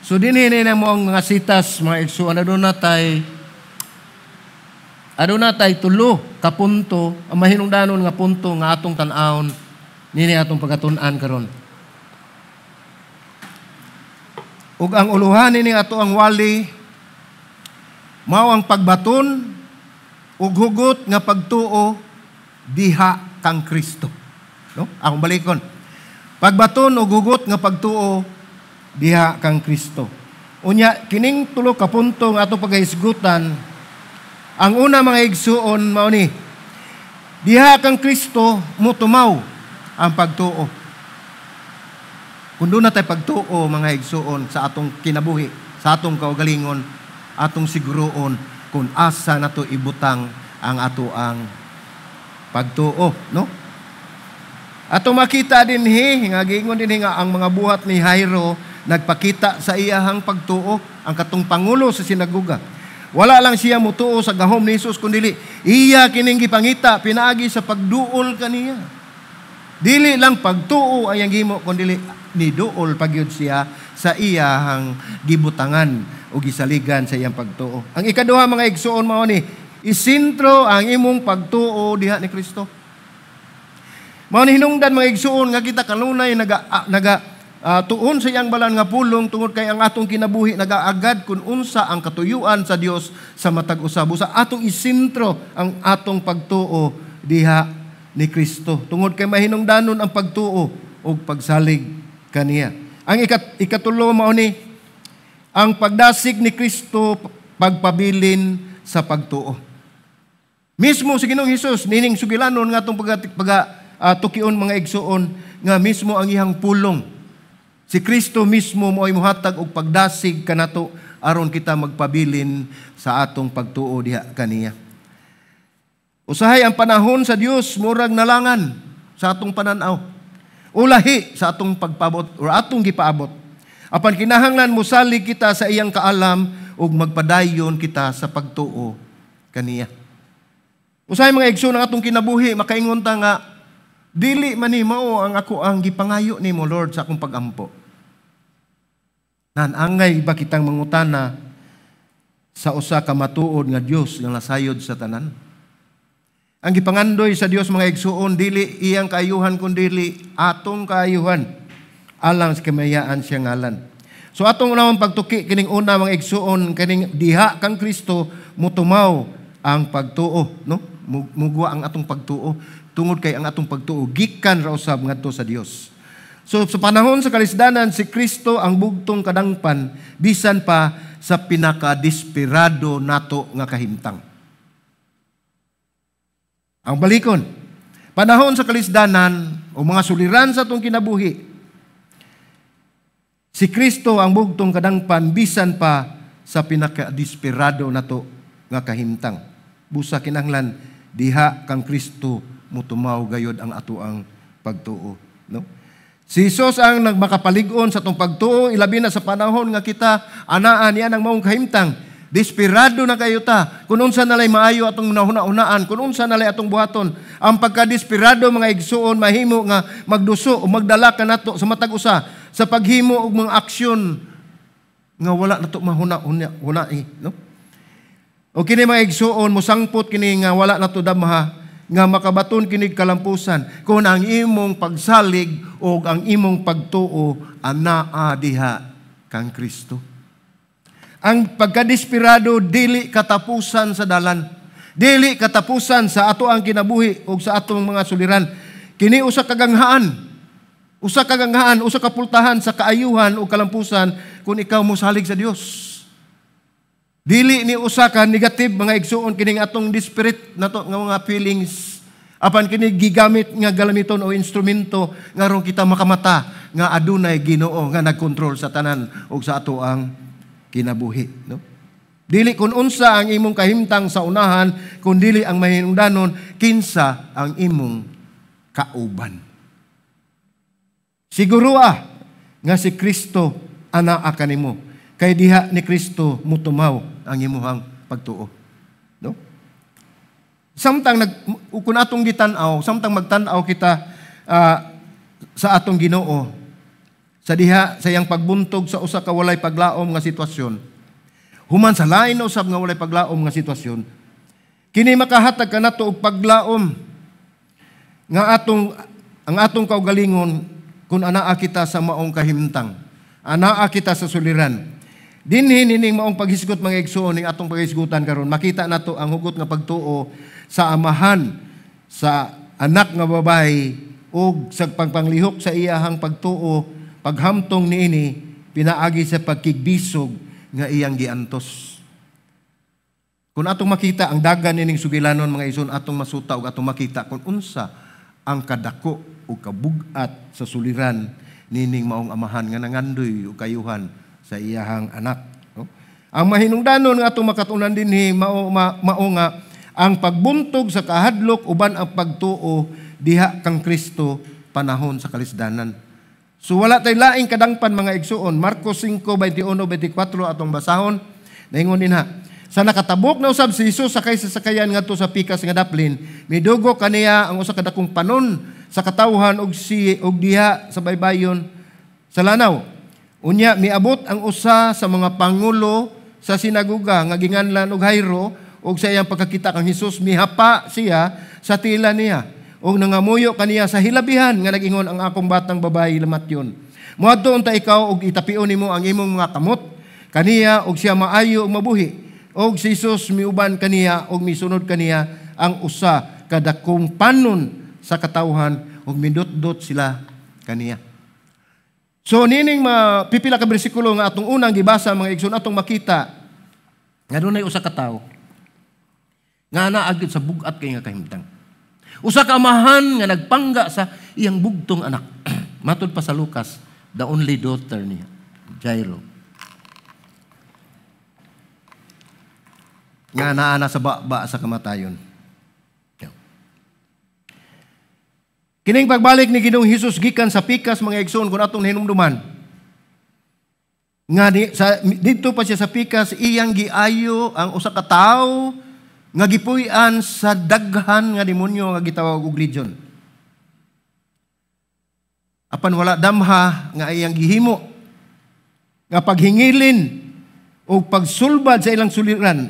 So dinhi na mo ang mga sitas, mga igsuon, aduna tay tulo ka punto, ang mahinungdanon nga punto nga atong tan-awon nini atong pagkatun-an karon. Ug ang uluhan nini ato ang wali mao ang pagbaton ug hugot nga pagtuo diha kang Kristo. No? Akong balikon. Pagbaton ug hugot nga pagtuo diha kang Kristo. Unya kining tulo ka punto nga ato pagahisgutan, ang una, mga igsuon, mao ni diha kang Kristo motumaw ang pagtuo. Kung duna tay pagtuo, mga igsuon, sa atong kinabuhi, sa atong kaugalingon, atong siguroon kung asa nato ibutang ang ato ang pagtuo, no? Ato makita dinhi nga giingon dinhi nga ang mga buhat ni Jairo nagpakita sa iyahang pagtuo, ang katong pangulo sa sinagoga. Wala lang siya mutuo sa gahom ni Jesus, kundi iya kining gipangita pinaagi sa pagduol kaniya. Dili lang pagtuo ay ang gimo, kundi niduol pagyud siya sa iyahang gibutangan o gisaligan sa iyang pagtuo. Ang ikaduha, mga igsuon, mao ni isintro ang imong pagtuo diha ni Kristo. Mao ni hinungdan, mga igsuon, nga kita kanunay naga naga tuon sa iyang balaan nga pulong tungod kay ang atong kinabuhi nagaagad kung unsa ang katuyuan sa Dios sa matag usa. Busa atong isintro ang atong pagtuo diha ni Kristo tungod kay mahinungdanon ang pagtuo ug pagsalig kaniya. Ang ikatulo mao ni ang pagdasig ni Kristo pagpabilin sa pagtuo. Mismo si Ginoong Hesus nining sugilanon nga atong pag tukion, mga igsuon, nga mismo ang iyang pulong. Si Kristo mismo mo ay muhatag og pagdasig kanato aron kita magpabilin sa atong pagtuo diha kaniya. Usahay ang panahon sa Dios murag nalangan sa atong pananaw. Ulahi sa atong pagpabot or atong gipaabot. Apan kinahanglan mosalig kita sa iyang kaalam ug magpadayon kita sa pagtuo kaniya. Usahay, mga igsoon, ang atong kinabuhi makaingon ta nga dili man ni mao ang ako ang gipangayo nimo, Lord, sa akong pagampo. Nanangay ba kitang mangutana sa usa ka matuod nga Dios nga nasayod sa tanan? Ang gipangandoy sa Dios, mga igsuon, dili iyang kaayuhan kundi atong kaayuhan alang sa kamayaan siya ngalan. So atong unang pagtuki kining una, mga igsuon, kining diha kang Kristo mutumaw ang pagtuo, no? Mugwa ang atong pagtuo tungod kay ang atong pagtuo gikan ra usab ngadto sa Dios. So sa panahon sa kalisdanan, si Kristo ang bugtong kadangpan bisan pa sa pinakadesperado nato nga kahimtang. Ang balikon, panahon sa kalisdanan o mga suliran sa atong kinabuhi, si Kristo ang bugtong kadangpan bisan pa sa pinakadesperado nato nga kahimtang. Busa kinahanglan diha kang Kristo mutumaw gayod ang ato ang pagtuo, no? Si Jesus ang nagmakapalig-on sa atong pagtuo, ilabi na sa panahon nga kita anaa niya ang maong kahimtang. Desperado na kayo ta. Kung unsa nalay maayo atong nahuna-hunaan, kung unsa nalay atong buhaton. Ang pagkadesperado, mga igsuon, mahimo nga magduso o magdala ka nato sa matag usa sa paghimo og mga aksyon nga wala nato mahuna-huna, no? O kini, mga igsuon, musangpot kini nga wala nato damha nga makabaton kini kalampusan kung ang imong pagsalig o ang imong pagtuo anaa diha kang Kristo. Ang pagkadesperado dili katapusan sa dalan. Dili katapusan sa ato ang kinabuhi o sa atong mga suliran. Kini usa ka ganghaan. Usa ka ganghaan, usa ka pultahan sa kaayuhan o kalampusan kung ikaw mosalig sa Dios. Dili ni usa ka negative, mga igsuon, kining atong desperate nato nga mga feelings. Apan kini gigamit nga galamiton o instrumento nga aron kita makamata nga adunay Ginoo nga nagkontrol sa tanan ug sa ato ang kinabuhi, no? Dili kun unsa ang imong kahimtang sa unahan, kun dili ang mahinungdanon kinsa ang imong kauban. Siguro nga si Kristo anaa kanimo kay diha ni Kristo mutumaw ang imuhang pagtuo, no? Samtang kung atong gitan-aw, samtang magtan-aw kita sa atong Ginoo, Sa diha sa iyang pagbuntog sa usa ka walay paglaom nga sitwasyon, human sa lain na usab nga walay paglaom nga sitwasyon, kini makahatag kanato og paglaom nga atong kaugalingon kung anaa kita sa maong kahimtang, anaa kita sa suliran. Dinhi nining maong paghisgot, mga igsoon, ning atong paghisgutan karon, makita nato ang hugot nga pagtuo sa amahan sa anak nga babayi ug sa pagpanglihok sa iyahang pagtuo, paghamtong niini pinaagi sa pagkigbisog nga iyang giantos. Kung atong makita ang dagan nining sugilanon, mga igsoon, atong masuta ug atong makita kung unsa ang kadako ug kabug-at sa suliran nining maong amahan nga nangandoy ug kayuhan sa iyahang anak. No? Ang mahinungdanon nga atong makatunan dinhi mao nga ang pagbuntog sa kahadlok uban ang pagtuo diha kang Kristo panahon sa kalisdanan. So wala tay laing kadangpan, mga igsuon. Marcos 5:21-24 atong basahon. Naingon dinha. Sa nakatabok na usab si Jesus sakay sa sakayan ngadto sa pikas nga daplin, midugo kaniya ang usa ka dakong panon sa katawhan og diha sa baybayon sa lanaw. Unya miabot ang usa sa mga pangulo sa sinagoga nga ginganlan og Jairo, og sa iyang pagkakita kang Hesus, mihapa siya sa tila niya og nangamuyo kaniya sa hilabihan nga nag-ingon, "Ang akong batang babayi lamatyon. Moadto unta ikaw og itapion nimo ang imong mga kamot kaniya og siya maayo ug mabuhi." Og si Jesus miuban kaniya og misunod kaniya ang usa ka dakong panon sa katawhan ug midutdot sila kaniya. So nining mga pipila ka bersikulo nga atong unang gibasa, mga igsoon, atong makita nga dunay usa ka tawo nga naa gyud sa bug-at kay nga kahimtang. Usa ka amahan nga nagpangga sa iyang bugtong anak. Matud pa sa Lucas, the only daughter niya, Jairo, nga naa na sa baba sa kamatayon. Kining pagbalik ni Ginoong Hesus gikan sa pikas, mga igsoon, kung atong hinumduman nga didto pa siya sa pikas, iyang giayo ang usa ka tawo nga gipuy-an sa daghan nga demonyo nga gitawag og legion. Apan wala damha nga iyang gihimo nga paghingilin o pagsulbad sa ilang suliran,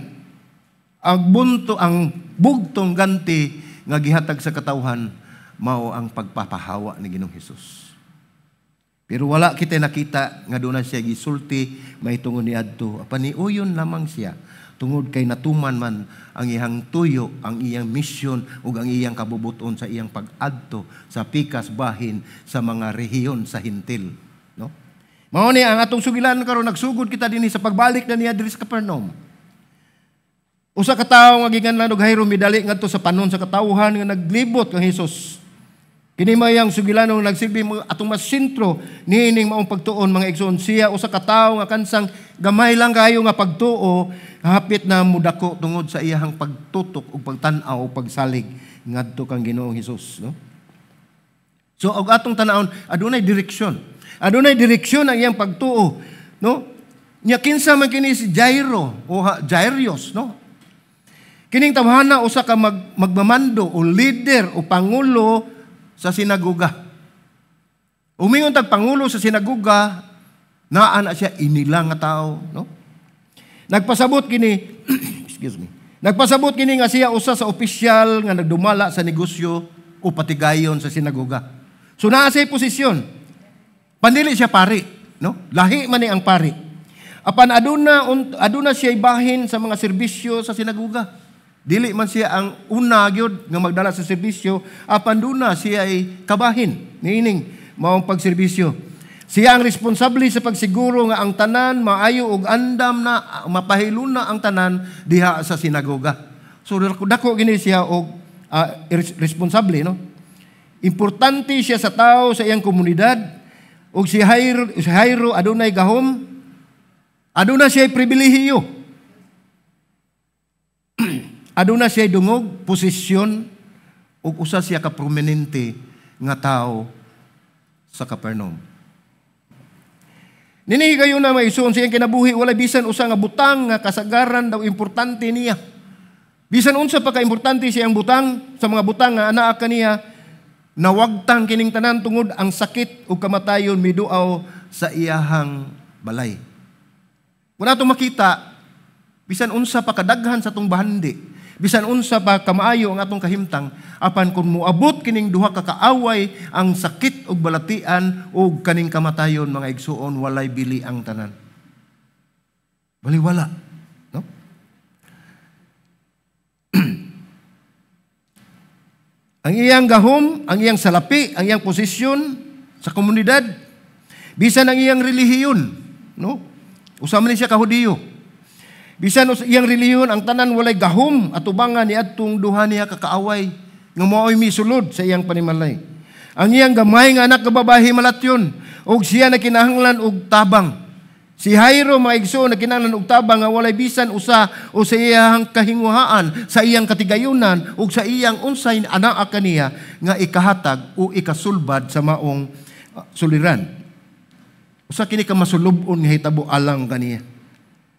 ang bugtong ganti nga gihatag sa katawhan mao ang pagpapahawa ni Ginoong Hesus. Pero wala kita nakita nga doon siya gisulti mahitungod niadto. Apan niuyon lamang siya tungod kay natuman man ang iyang tuyo, ang iyang misyon ug ang iyang kabubuton sa iyang pag-adto sa pikas bahin sa mga rehiyon sa Hintil, no? Mao ni ang atong sugilan karon, nagsugod kita dinhi sa pagbalik na niya diri sa Capernaum. Usa ka tawo nga giganlan og Jairo midali ngadto sa panon sa katawhan nga naglibot kang Hesus. Kini mayang sugilanong nagsilbi atong masintro niining maong pagtuon, mga igsoon. Siya usa ka tawo nga kansang gamay lang kayo nga pagtuo, hapit na mudako tungod sa iyahang pagtutok ug pagtan-aw ug pagsalig ngadto kang Ginoong Hesus, no? So og atong tan-awon, adunay direksyon. Adunay direksyon ang iyang pagtuo, no? Nya kinsa man kini si Jairo o Jairus, no? Kining tawhana usa ka magmamando o leader o pangulo sa sinagoga. Umingon tag pangulo sa sinagoga, naa na siya inilang nga tao, no? Nagpasabot kini, excuse me. Nagpasabot kini nga siya usa sa opisyal nga nagdumala sa negosyo o patigayon sa sinagoga. So naa siya posisyon. Pandili siya pari, no? Lahi man ni ang pari. Apan aduna siya bahin sa mga serbisyo sa sinagoga. Dili man siya ang una gyud nga magdala sa serbisyo, apan duna siya ay kabahin niining maong pagserbisyo. Siya ang responsable sa pagsiguro nga ang tanan maayo og andam na mapahiluna na ang tanan diha sa sinagoga. So dako gini siya og responsable, no? Importante siya sa tao sa iyang komunidad, og si Jairo adunay gahom, aduna siya pribilehiyo. Aduna siya dungog, posisyon, ug usa siya ka prominente nga tao sa Capernaum. Nini kayo na maisuon sa iyang kinabuhi, walay bisan usa nga butang nga kasagaran daw importante niya. Bisan unsa pa ka importante siyang butang, sa mga butang nga anaa kaniya, nawagtang kining tanan tungod ang sakit ug kamatayon miduaw sa iyahang balay. Kung ato makita, bisan unsa pa kadaghan sa atong bahandi, bisan unsa pa kamaayo ang atong kahimtang, apan kung moabot kining duha ka kaaway, ang sakit ug balatian ug kaning kamatayon, mga igsuon, walay bili ang tanan. Baliwala, no? Ang iyang gahom, ang iyang salapi, ang iyang posisyon sa komunidad, bisan ang iyang relihiyon, no? Usa man siya ka Hudiyo. Bisan iyang relihiyon, ang tanan walay gahom atubangan niadtong duha niya ka kaaway nga mao'y misulod sa iyang panimalay. Ang iyang gamay nga anak nga babae malatyon ug siya nakinahanglan og tabang. Si Jairo, mga igsoon, nagkinahanglan og tabang nga walay bisan usa o sa iyang kahinguhaan, sa iyang katigayunan ug sa iyang unsay anaa kaniya nga ikahatag o ikasulbad sa maong suliran. Usa kini ka masulub-on nga hitabo alang kaniya.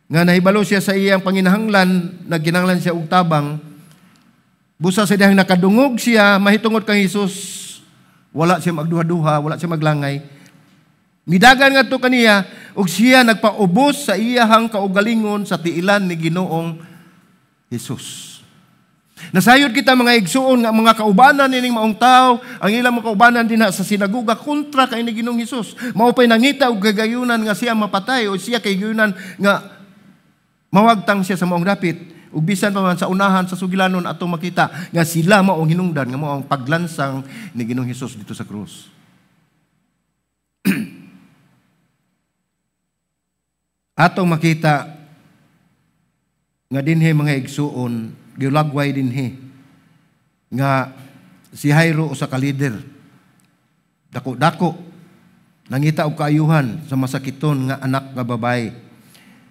Nga nahibalo siya sa iyang panginahanglan, nagkinahanglan siya og tabang. Busa sa dihang nakadungog siya mahitungod kang Hesus, wala siya magduha-duha, wala siya maglangay. Midagan ngadto kaniya ug siya nagpaubos sa iyahang kaugalingon sa tiilan ni Ginoong Hesus. Nasayod kita, mga igsuon, nga mga kaubanan nining maong tawo, ang ilang mga kaubanan dinha sa sinagoga kontra kay ni Ginoong Hesus. Mao pay nangita og gagayunan nga siya mapatay o siya kay gayunan nga mawagtang siya sa maong dapit. Ug bisan pa man sa unahan sa sugilanon atong makita nga sila maong hinungdan nga maong paglansang ni Ginoong Hesus dito sa krus. Atong makita nga dinhi, mga igsuon, gilagway dinhi nga si Jairo usa ka leader, dako-dako, nangita og kaayuhan sa masakiton nga anak nga babae.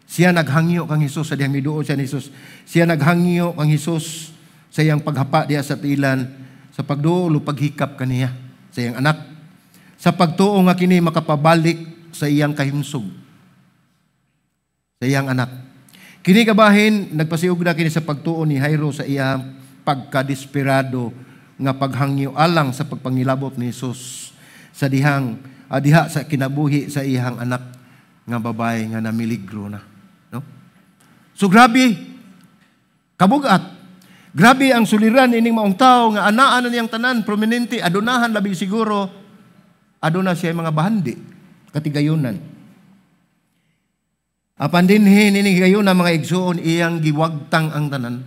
Siya naghangyo kang Hesus sa dihang miduol siya ni Hesus. Siya naghangyo kang Hesus sa iyang paghapa diha sa tiilan, sa pagduol o paghikap kaniya sa iyang anak, sa pagtuo nga kini makapabalik sa iyang kahimsog sa iyang anak. Kini kabahin nagpasiug na kini sa pagtuo ni Jairo sa iyang pagkadesperado nga paghangyo alang sa pagpangilabot ni Hesus sa dihang diha sa kinabuhi sa iyang anak nga babae nga namiligro na, no? So grabe kabugat. Grabe ang suliran ining maong tawo nga anaan na niyang tanan, prominente, adunahan labi siguro aduna siya mga bahandi katigayunan. Apan dinhi nining higayuna, mga igsuon, iyang giwagtang ang tanan.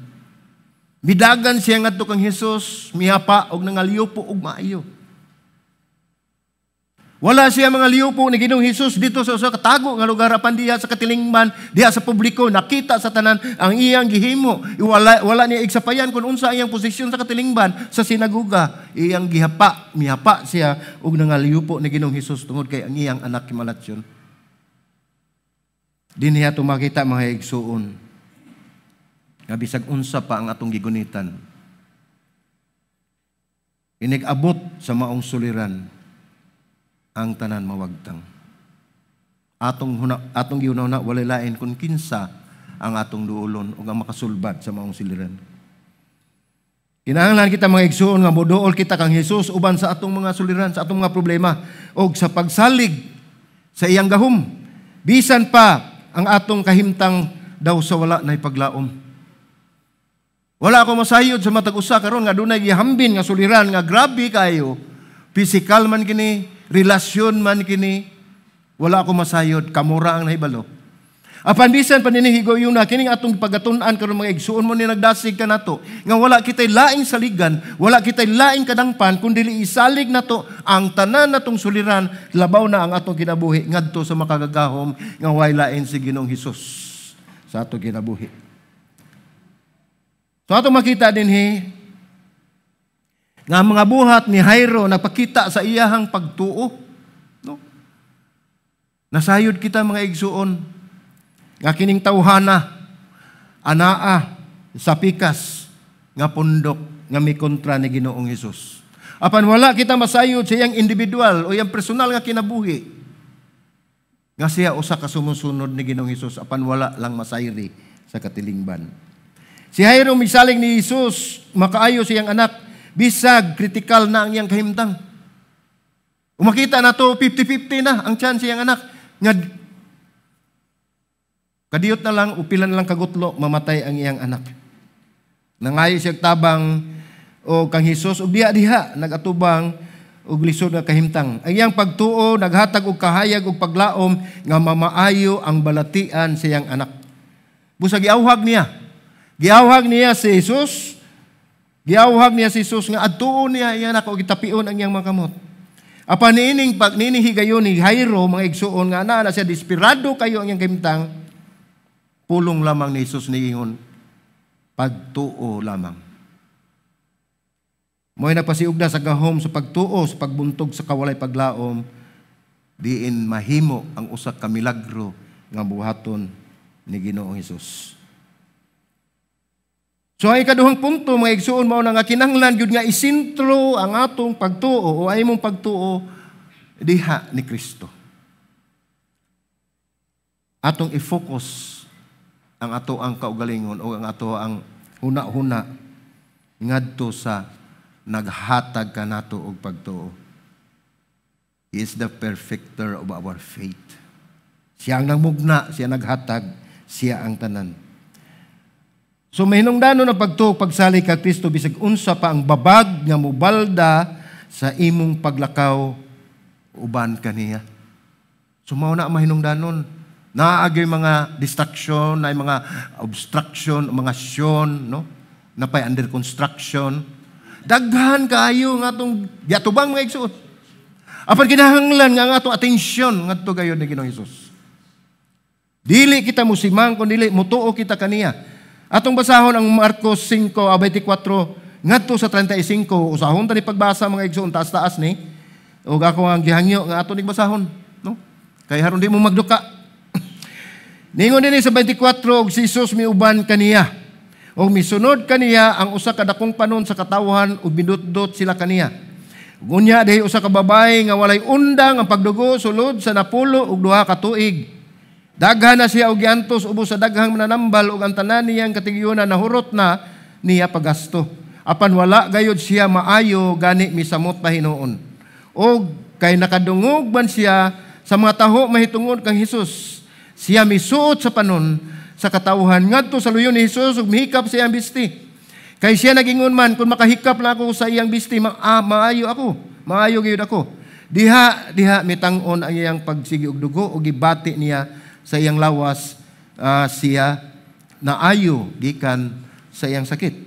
Midagan siya ngadto kang Hesus, mihapa og nangalyupo og maayo. Wala siya mga liyupo ni Ginoong Hesus dito sa usa ka tago nga lugar, apan diha sa katilingban, diha sa publiko, nakita sa tanan ang iyang gihimo. Wala niya igsapayan kung unsa iyang posisyon sa katilingban sa sinagoga. Iyang gihapa, mihapa siya og nangalyupo ni Ginoong Hesus tungod kay ang iyang anak kimalatyon. Dinhi ato makita, mga igsuon, nga bisag unsa pa ang atong gigunitan, inig-abot sa maong suliran, ang tanan mawagtang. Atong giuna-una, walay lain kung kinsa ang atong duolon o ang makasulbad sa maong suliran. Kinahanglan kita, mga igsuon, nga moduol kita kang Hesus uban sa atong mga suliran, sa atong mga problema, og sa pagsalig sa iyang gahom. Bisan pa ang atong kahimtang daw sa wala na ipaglaom. Wala ako masayod sa matag usa karon nga dunay gihambin nga suliran nga grabe kayo. Physical man kini, relasyon man kini, wala ako masayod, kamura ang nahibalo. Apan bisan pa nining higayuna, kining atong pagatun-an karon, mga igsuon, mo ni nagdasig kanato nga wala kitay laing saligan, wala kitay laing kadangpan kun dili isalig nato ang tanan natong suliran, labaw na ang atong kinabuhi ngadto sa makagagahom nga way lain si Ginoong Hesus sa atong kinabuhi. So atong makita dinhi nga ang mga buhat ni Jairo nagpakita sa iyahang pagtuo, no? Nasayod kita, mga igsuon, nga kining tawhana anaa sa pikas nga pundok nga mikontra ni Ginoong Hesus. Apan wala kita masayod sa iyang individual o iyang personal nga kinabuhi nga siya usa ka sumusunod ni Ginoong Hesus, apan wala lang masayri sa katilingban. Si Jairo misalig ni Hesus makaayo sa iyang anak bisag kritikal na ang iyang kahimtang. Umakita na to, 50-50 na ang chance iyang anak. Nga, kadiyot na lang, upilan na lang kagutlo, mamatay ang iyang anak. Nangayo siya tabang o kang Hesus og diha diha nagatubang og lisod nga kahimtang. Ang iyang pagtuo naghatag og kahayag og paglaom nga mamaayo ang balatian sa iyang anak. Busa giawhag niya. Giawhag niya si Jesus. Giawhag niya si Jesus nga adtuon niya iyang anak og gitapion ang iyang mga kamot. Apan niining pag niining higayon ni Jairo, mga igsuon, nga ana na siya, desperado kayo ang iyang kahimtang, pulong lamang ni Jesus niingon, "Pagtuo lamang." Mo'y nagpasiugda sa gahom sa pagtuo sa pagbuntog sa kawalay paglaom diin mahimo ang usa ka milagro nga buhaton ni Ginoong Hesus. So ang ikaduhang punto, mga igsuon, mao na nga kinahanglan gyud nga isentro ang atong pagtuo o ay imong pagtuo diha ni Kristo. Atong i-focus ang ato ang kaugalingon o ang ato ang huna-huna ngadto sa naghatag kanato og pagtuo. He is the perfecter of our faith. Siya ang nagmugna, siya naghatag, siya ang tanan. So mahinungdanon ang pagtuo, pagsalig ka Kristo bisag unsa pa ang babag nga mubalda sa imong paglakaw uban kaniya. So mao na ang mahinungdanon. Naagay mga distraction, na mga obstruction, mga syon, no? Napay under construction. Daghan kaayo nga atong giatubang, mga igsuon. Apan kinahanglan nga ang atong atensyon ngadto gayod ni Ginoong Hesus. Dili kita musimang kun dili mutuo kita kaniya. Atong basahon ang Marcos 5:24 ngadto sa 35. Usahon ta ni pagbasa, mga igsuon, taas-taas ni. Ug ako ang gihangyo nga ato ning basahon, no? Kay haron di mo magduka. Ningon dinhi sa 24, og si Jesus miuban kaniya. Og misunod kaniya ang usa ka dakong panon sa katawhan ug midutdot sila kaniya. Unya dihay usa ka babae nga walay undang ang pagdugo sulod sa 12 ka tuig. Daghan na siya og giantos ubos sa daghang mananambal ug ang tanan niyang katigayunan nahurot na niya pagasto. Apan wala gayud siya maayo, gani misamot pa hinuon. Og kay nakadungog man siya sa mga taho mahitungod kang Hesus. Siya misuot sa panon sa katawhan ngadto sa luyon ni Hesus ug mihikap sa iyang bisti. Kay siya nagingon man, "Kung makahikap lang ako sa iyang bisti, maayo ako. Maayo gyud ako." Diha diha mitang-on ang iyang pagsigi og dugo ug gibati niya sa iyang lawas, siya naayo gikan sa iyang sakit.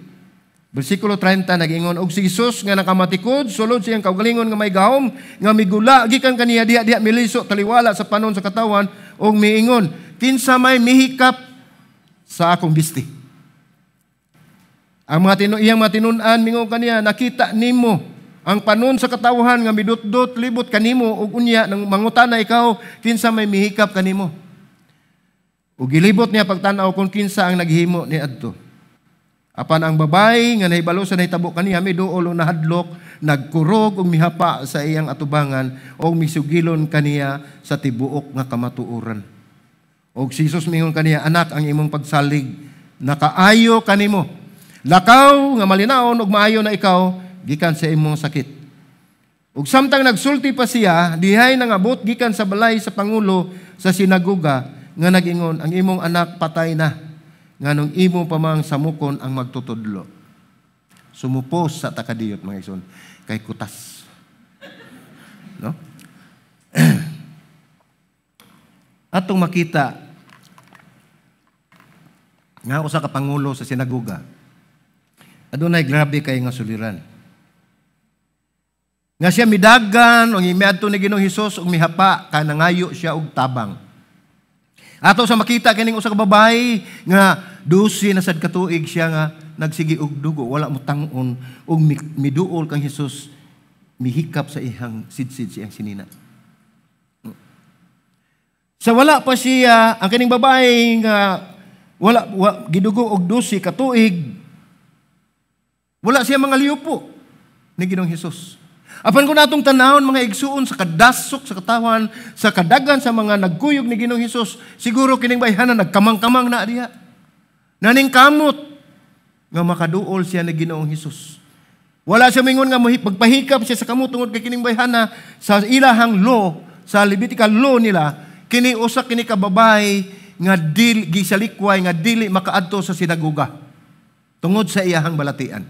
Bersikulo 30 nagingon, og si Jesus nga nakamatikod sulod sa iyang kaugalingon nga may gahom nga migula gikan kaniya, diha diha miliso taliwala sa panon sa katawan ug miingon, "Kinsa may mihikap sa akong bisti?" Ang mga iyang mga tinun-an mingon kaniya, "Nakita nimo ang panon sa katawhan nga midutdot libot kanimo ug unya nang mangutana ikaw kinsa may mihikap kanimo?" Ug gilibot niya pagtan-aw kung kinsa ang naghimo ni adto. Apan ang babae nga nahibalo sa nahitabo kaniya miduol o nahadlok, nagkurog ug mihapa sa iyang atubangan ug misugilon kaniya sa tibuok nga kamatuoran. Og si Jesus mingon kaniya, "Anak, ang imong pagsalig nakaayo kanimo. Lakaw nga malinaon ug maayo na ikaw gikan sa imong sakit." Ug samtang nagsulti pa siya, dihay nangabot gikan sa balay sa pangulo sa sinagoga nga nagingon, "Ang imong anak patay na. Nganong imo pa mang samukon ang magtutudlo?" Sumupos sa takadiyot, mga igsoon, kay kutas. No? Atong makita nga usa ka pangulo sa sinagoga adunay grabe kay nga suliran. Nga siya midagan o miadto ni Ginoong Hesus ug mihapa kay nangayo siya og tabang. Ato sa makita kining usa ka babae nga 12 na sad katuig siya nga nagsigi og dugo, wala mo tang-on ug miduol kang Hesus, mihikap sa iyang sidsid, sa iyang sinina. Sa wala pa siya, ang kining babae nga wala wa, gidugo og 12 ka tuig, wala siya mga liupo ni Ginoong Hesus. Apan kung natong tanawon, mga igsuon, sa kadasok sa katawan, sa kadagan sa mga nagkuyog ni Ginoong Hesus, siguro kining bayhana nagkamang-kamang na diha. Naning kamot nga makaduol siya ni Ginoong Hesus. Wala siya mingon nga magpahikap siya sa kamot tungod kay kining bayhana sa ilahang law, sa Levitical law nila, kini usa kini ka babae nga dili gisalikway, nga dili makaadto sa sinagoga tungod sa iyahang balatian.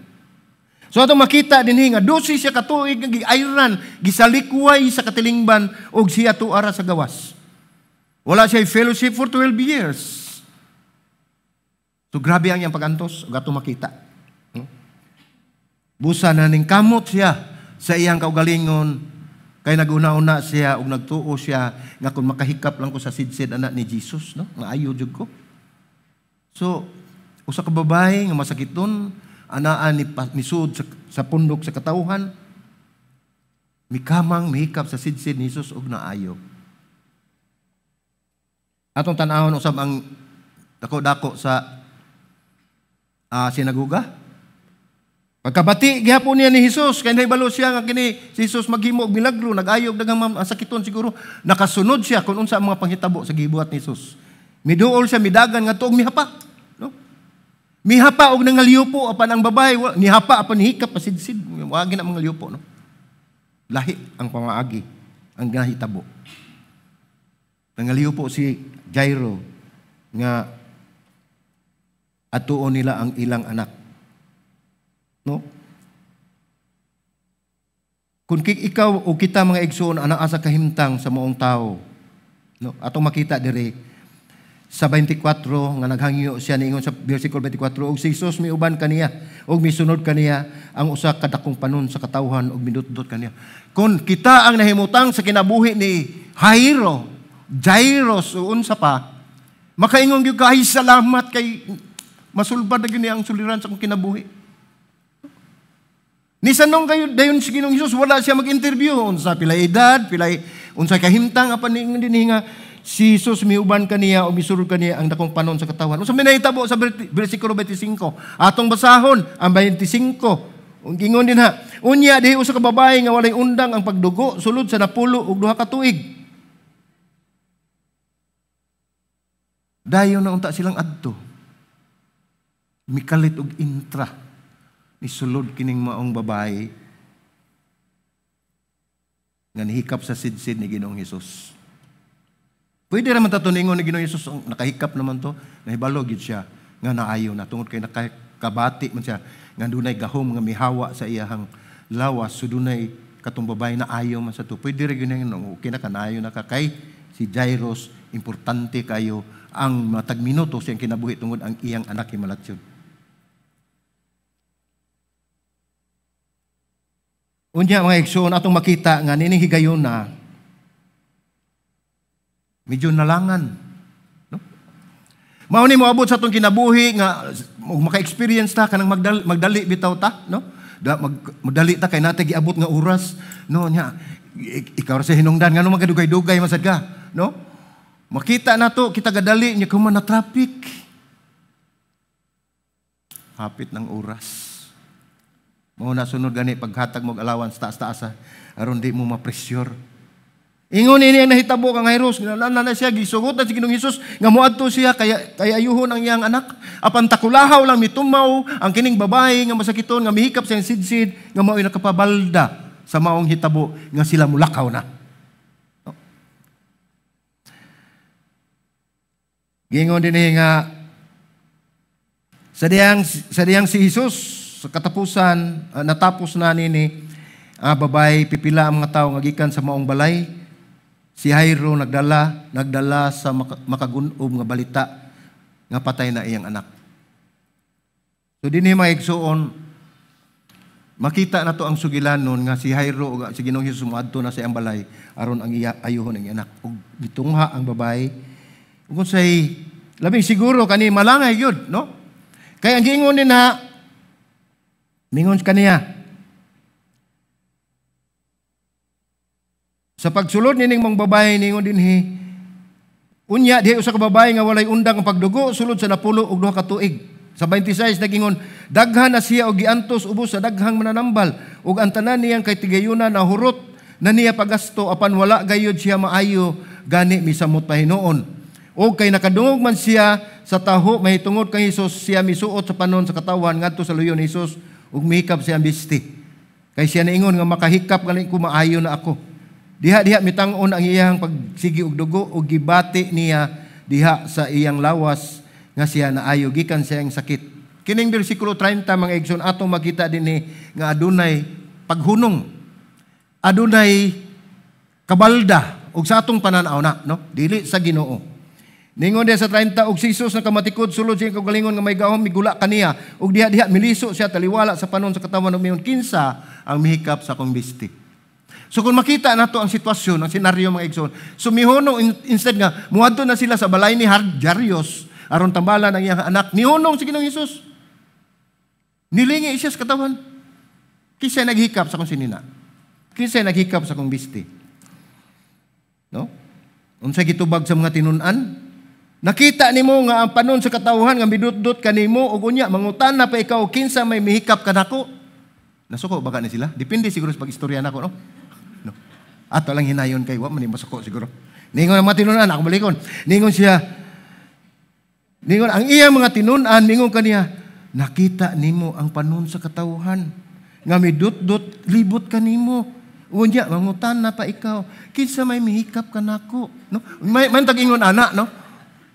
So atong makita dinhi nga 12 siya ka tuig nga giayran, gisalikway sa katilingban og siya tuara sa gawas. Wala siya fellowship for 12 years. So grabe ang iyang pagantos ug atong makita. Busa na ning kamot siya sa iyang kaugalingon kay naguna-una siya ug nagtuo siya nga kung makahikap lang ko sa sidsid anak ni Jesus, no, maayo jud ko. So usa ka babae nga masakiton, anaa ni misud sa pundok sa katawhan, mikamang mihikap sa sidsid ni Jesus ug naayo. Atong tan-awon usab ang dako-dako sa sinagoga. Pagkabati gihapon niya ni Jesus kay nahibalo siya nga kini si Jesus maghimo og milagro, nag-ayo og daghang masakiton, siguro nakasunod siya kung unsa ang mga panghitabo sa gibuhat ni Jesus. Miduol siya, midagan ngadto og mihapa, no? Mihapa og nangalyupo apan ang babae nihapa apan hikap pasidsid, wa na mga lyupo, no? Lahi ang pamaagi ang nahitabo. Nangalyupo si Jairo nga atuon nila ang ilang anak. No? Kung ikaw o kita, mga igsoon, anaa sa kahimtang sa maong tao, no? Atong makita diri sa 24 nga naghangyo siya, niingon sa versikulo 24, "Og si Jesus miuban kaniya og misunod kaniya ang usa ka dakong panon sa katawhan og midutdot kaniya." Kung kita ang nahimutang sa kinabuhi ni Jairo, Jairus o unsa pa, makaingon gyud ka, "Ay, salamat kay masulbad na gyud ang suliran sa akong kinabuhi." Nisanong kayo dayon si Ginoong Hesus, wala siya mag-interview unsa pila edad, pila unsa kahimtang, apan niingon dinhi nga si Jesus miuban kaniya o misulod kaniya ang dakong panon sa katawan. Unsa may nahitabo sa versikulo 25? Atong basahon ang 25. Ug ingon din ha, "Unya dihi usa ka babae nga walay undang ang pagdugo sulod sa 12 ka tuig." Dayon na unta silang adto. Mikalit og intra nisulod kining maong babae nga nihikap sa sidsid ni Ginoong Hesus. Pwede naman ta ningon ni Ginoong Hesus, nakahikap naman to, nahibalo gid siya nga naayo na tungod kay nakabati man siya nga dunay gahom nga mihawa sa iyahang lawas, so dunay katong babae na ayo man sa to. Pwede ra gyud, okay na ka, naayo na ka, kay si Jairus importante kayo ang matag minuto siyang kinabuhi tungod ang iyang anak himalatyon. Unya, mga igsoon, atong makita nga nining higayon na medyo nalangan. No? Mao ni moabot sa atong kinabuhi nga maka-experience ta kanang magdali bitaw ta, no? Magdali ta kay natay giabot nga oras, no, nya ikaw ra sa hinungdan ngano magadugay-dugay man sad ka, no? Makita nato kita gadali nya kuman na traffic. Hapit ng oras. Mao na sunod gani paghatag mo allowance, taas-taas aron di mo ma-pressure. Ingon ini ang nahitabo kang Jairus, ginalana na siya, gisugot na si Ginoong Hesus nga moadto siya kaya kay ayuhon ang iyang anak. Apan takulahaw lang mitumaw ang kining babae nga masakiton nga mihikap sa iyang sidsid nga mao'y nakapabalda sa maong hitabo nga sila mulakaw na. No? Gingon dinhi nga sa diyang si Jesus sa katapusan, natapos na nini babae, pipila ang mga tao nga gikan sa maong balay. Si Jairo nagdala sa makagunob nga balita nga patay na iyang anak. So dinhi, mga igsuon, makita na to ang sugilanon nga si Jairo ug si Ginoong Hesus moadto na sa iyang balay aron ang iya ayuhon ang iyang anak. Ug gitungha ang babae. Ug say labing siguro kani malangay gyud, no? Kay ang giingon din na mingon kaniya, sa pagsulod nining mong babae, ningon dinhi, "Unya diha usa ka babae nga walay undang ang pagdugo sulod sa 12 ka tuig." Sa 26 nagingon, "Daghan na siya og giantos ubos sa daghang mananambal ug ang tanan niyang kay tigayuna nahurot na niya pagasto, apan wala gayud siya maayo, gani misamot pa hinuon. Og kay nakadungog man siya sa taho mahitungod kang Hesus, siya misuot sa panon sa katawan ngadto sa luyo ni Hesus ug mihikap siya bisti." Kay siya niingon nga makahikap gani ko, maayo na ako. Diha-diha mitang-on ang iyang pagsigi og dugo ug gibati niya diha sa iyang lawas nga siya naayo gikan sa iyang sakit. Kining bersikulo 30, mga igsoon, atong makita dinhi nga adunay paghunong. Adunay kabalda ug sa atong pananaw na, no, dili sa Ginoo. Ningon diha sa 30, "Og si Jesus nakamatikod sulod sa iyang kaugalingon nga may gahom migula kaniya ug diha-diha miliso siya taliwala sa panon sa katawan ug miingon, 'Kinsa ang mihikap sa akong bisti?" So kung makita nato ang sitwasyon, ang senaryo, mga igsoon, so mihunong instead nga muadto na sila sa balay ni Jairus aron tambalan ang iyang anak, nihunong si Ginoong Hesus. Nilingi siya sa katawan. "Kinsa naghikap sa akong sinina? Kinsa naghikap sa akong bisti?" No? Unsa gitubag sa mga tinun-an? Nakita nimo nga ang panon sa katawhan nga midutdot kanimo ug unya mangutana pa ikaw, "Kinsa may mihikap kanako?" Nasuko ba ni sila? Depende siguro sa pag-istorya nako, no? No. Ato lang hinayon kay wa man ni masuko siguro. Ningon ang mga tinun-an, ako balikon. Ningon siya, ningon ang iyang mga tinun-an, ningon kaniya, "Nakita nimo ang panon sa katawhan nga midutdot libot kanimo. Unya mangutana pa ikaw, 'Kinsa may mihikap kanako?'" No? May tag-ingon ana, no?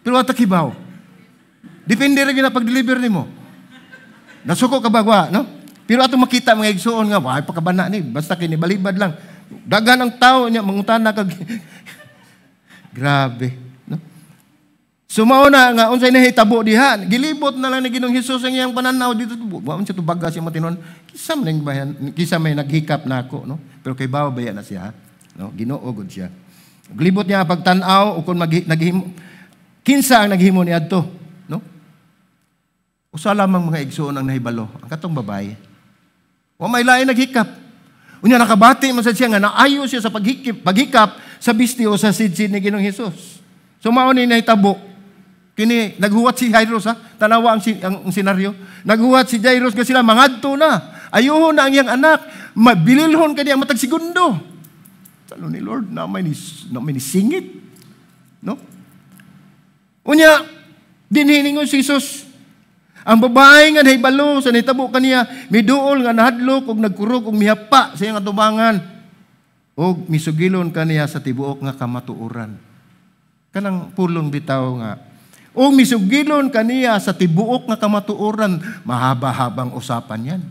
Pero wa kibaw. Depende ra gyud na pag-deliver nimo. Nasuko ka ba wa, no? Pero atong makita, mga igsuon, nga way pakabana ni, basta kini balibad lang. Daghan ang tao niya mangutana kag grabe, no? So mao na nga unsay nahitabo diha, gilibot na lang ni Ginoong Hesus ang iyang pananaw dito. Wa man siya tubaga siya matinon. Kinsa man bayan, kinsa may naghikap nako, no? Pero kay bawa baya na siya, no? Ginoo gud siya. Glibot niya pagtan-aw o kung naghimo kinsa ang naghimo niadto, no? Usa lamang, mga igsuon, ang nahibalo, ang katong babae. Wa may lain naghikap. Unya nakabati man sad siya nga naayo siya sa paghikap sa bisti o sa sidsid ni Ginoong Hesus. So mao ni nahitabo. Kini naghuwat si Jairus, ha. Tanawa ang senaryo. Naghuwat si Jairus nga sila mangadto na. Ayuhon na ang iyang anak. Mabililhon kaniya matag segundo. Salo ni Lord na may ni singit. No? Unya dinhi ningon si Jesus, ang babae nga nahibalo sa nahitabo kaniya, miduol nga nahadlok ug nagkurog ug mihapa sa iyang atubangan ug misugilon kaniya sa tibuok nga kamatuoran. Kanang pulong bitaw nga ug misugilon kaniya sa tibuok nga kamatuoran, mahaba-habang usapan yan.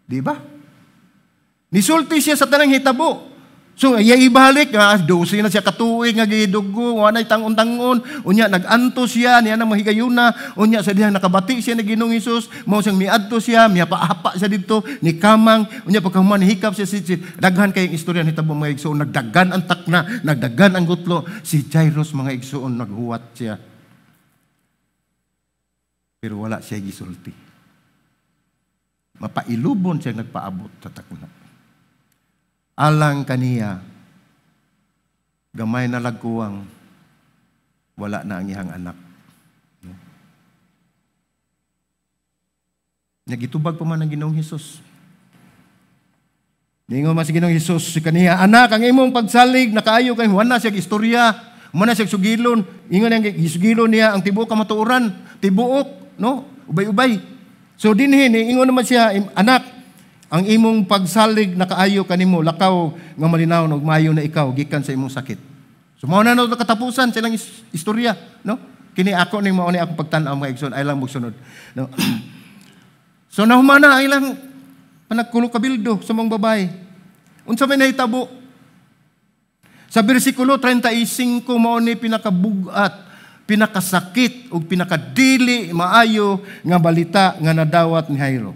Di ba? Nisulti siya sa tanang hitabo. So, iya ibalik nga, 12 na siya katuig nga gidugo, wa nay tangon-tangon, unya nag-anto siya, niya nang mahigayuna, unya sa dihang nakabati siya ni Ginoong Hesus, mao siyang miadto siya, mihapa-hapa siya didto, ni kamang, unya pagkahuman hikap siya si daghan kayong istorya nitabo, mga igsuon, nagdagan ang takna, nagdagan ang gutlo, si Jairus, mga igsuon, naghuwat siya. Pero wala siya gisulti. Mapailubon siya nagpaabot sa takna. Alang kaniya, gamay na lagkuwang, wala na ang iyang anak. No? Nagitubag pa man ang Ginoong Hesus. Ningon man si Ginoong Hesus si kaniya, "Anak, ang imong pagsalig nakaayo kay." Wala siya istorya, wala siya sugilon. Ingon niya, gisugilon niya ang tibuok kamatuoran, tibuok, no? Ubay-ubay. So dinhi ingon naman siya, "Anak, ang imong pagsalig nakaayo kanimo, lakaw nga malinaw ug maayo na ikaw gikan sa imong sakit." So mao na no katapusan silang istorya, no? Kini ako ning mao ni akong pagtan-aw, mga igsoon, ay lang magsunod, no? So nahumana ang ilang panagkulo kabildo sa mga babae. Unsa may nahitabo? Sa bersikulo 35, mao ni pinakabugat, pinakasakit ug pinakadili maayo nga balita nga nadawat ni Jairo.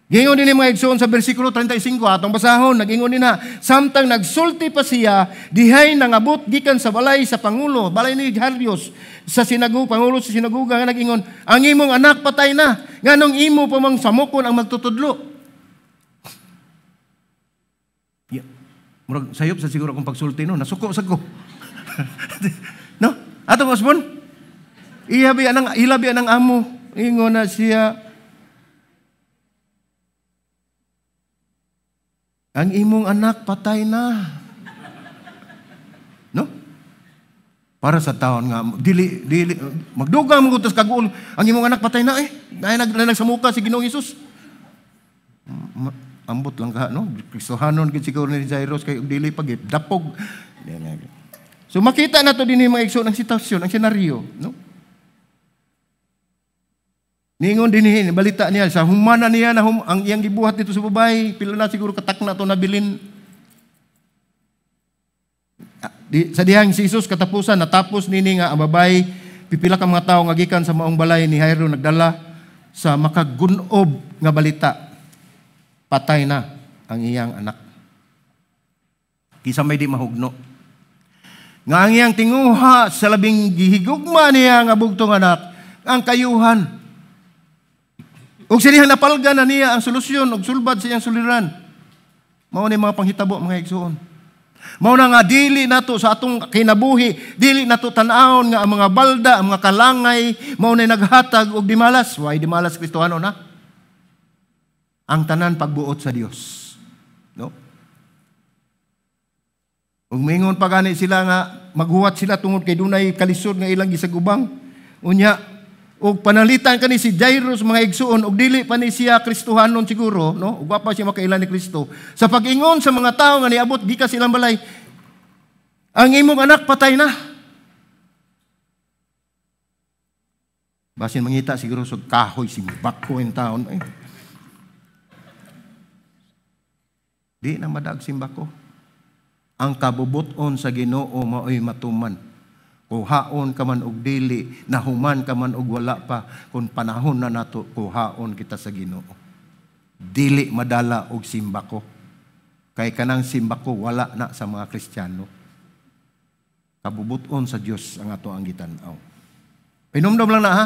Gingon din mga igsoon sa bersikulo 35, atong basahon, nagingon din na, "Samtang nagsulti pa siya, dihay nangabot gikan sa balay sa pangulo," balay ni Jairus, sa sinagoga, pangulo sa sinagoga, nga nagingon, "Ang imong anak patay na, nganong imo pa mang samokon ang magtutudlo?" Yeah. Murag sayop sa siguro akong pagsulti, no, nasuko sa ko. No? Ato Osbon? Ilabi ang amo. Ingon na siya, "Ang imong anak patay na." No? Para sa taon nga dili dili magdugang mo tas kaguol, "Ang imong anak patay na eh." Dahil nagsamuka si Ginoong Hesus. Ambot lang ka, no? Kristohanon gid siguro ni Jairus kay dili pag dapog. So makita na to din mga igsoon ang sitwasyon, ang senaryo, no? Ningon din balita niya sa humana niya na ang iyang gibuhat dito sa babae, pila na siguro katak na to nabilin. Sa dihang si Jesus katapusan natapos nini nga ang babae, pipila ka mga tawo nga gikan sa maong balay ni Jairo nagdala sa makagunob nga balita. Patay na ang iyang anak. Kisa may di mahugno. Nga ang iyang tinguha sa labing gihigugma niya nga bugtong anak, ang kayuhan. Ug sinihang napalga na niya ang solusyon ug sulbad sa iyang suliran. Mao ni mga panghitabo, mga igsuon. Mao na nga dili nato sa atong kinabuhi, dili nato tan-awon nga ang mga balda, ang mga kalangay mao na naghatag og dimalas. Why dimalas Kristohano na? Ang tanan pagbuot sa Dios. No? Ug mingon pa gani sila nga maghuwat sila tungod kay dunay kalisod nga ilang gisagubang. Unya ug panalitan kani si Jairus, mga igsuon, ug dili pa ni siya Kristohanon siguro, no? Ug wa pa siya makaila ni Kristo. Sa pag-ingon sa mga tawo nga niabot gikan silang balay, ang imong anak patay na. Basin mangita siguro sa kahoy simbako in taon. Eh. Di na madag simbako. Ang kabubuton sa Ginoo maoy matuman. Kuhaon ka man og dili, nahuman ka man og wala pa, kung panahon na nato, kuhaon kita sa Ginoo. Dili madala og simbako. Kay kanang simbako wala na sa mga Kristiyano. Kabubuton sa Dios ang ato ang gitan-aw. Pinumdum lang na ha.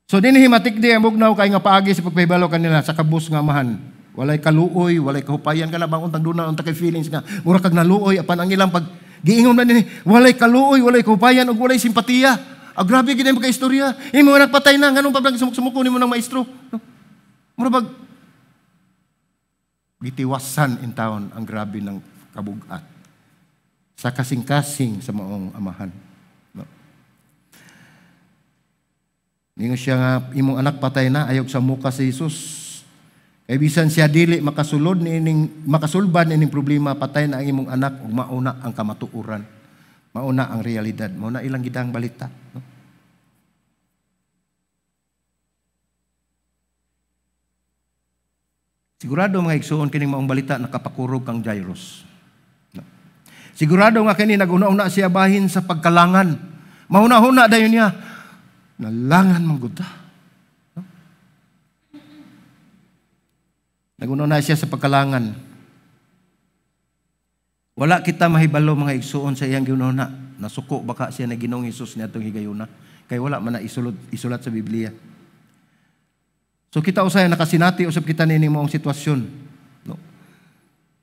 So dinhi matikdi ang bugnaw kay nga paagi sa pagpahibalo kanila sa kabus nga amahan. Walay kaluoy, walay kahupayan kana bang untang duna unta kay feelings nga mura kag naluoy apan ang ilang pag giingon na dinhi, walay kaluoy, walay kahupayan ug walay simpatiya. Ah, grabe gid ang pagkaistorya. Imo anak patay na, nganong pa bang sumuk-sumuko nimo ng maestro? No? Mura bag gitiwasan in taon ang grabe ng kabugat sa kasing-kasing sa maong amahan. No? Ningon siya nga imong anak patay na, ayog sa muka si Jesus. Kay bisan siya dili makasulod niining makasulbad niining problema, patay na ang imong anak ug mauna ang kamatuoran. Mauna ang realidad, mauna ilang gidang balita, no? Sigurado mga igsuon kining maong balita nakapakurog kang Jairus. No? Sigurado nga kini naguna-una siya bahin sa pagkalangan. Mahuna-huna dayon niya. Nalangan man gud ta. No? Naguna-una siya sa pagkalangan. Wala kita mahibalo mga igsuon sa iyang giuna-una. Nasuko baka siya na Ginoong Hesus niadtong higayuna. Kay wala man na isulat sa Biblia. So kita usay nakasinati usab kita niini maong sitwasyon, no?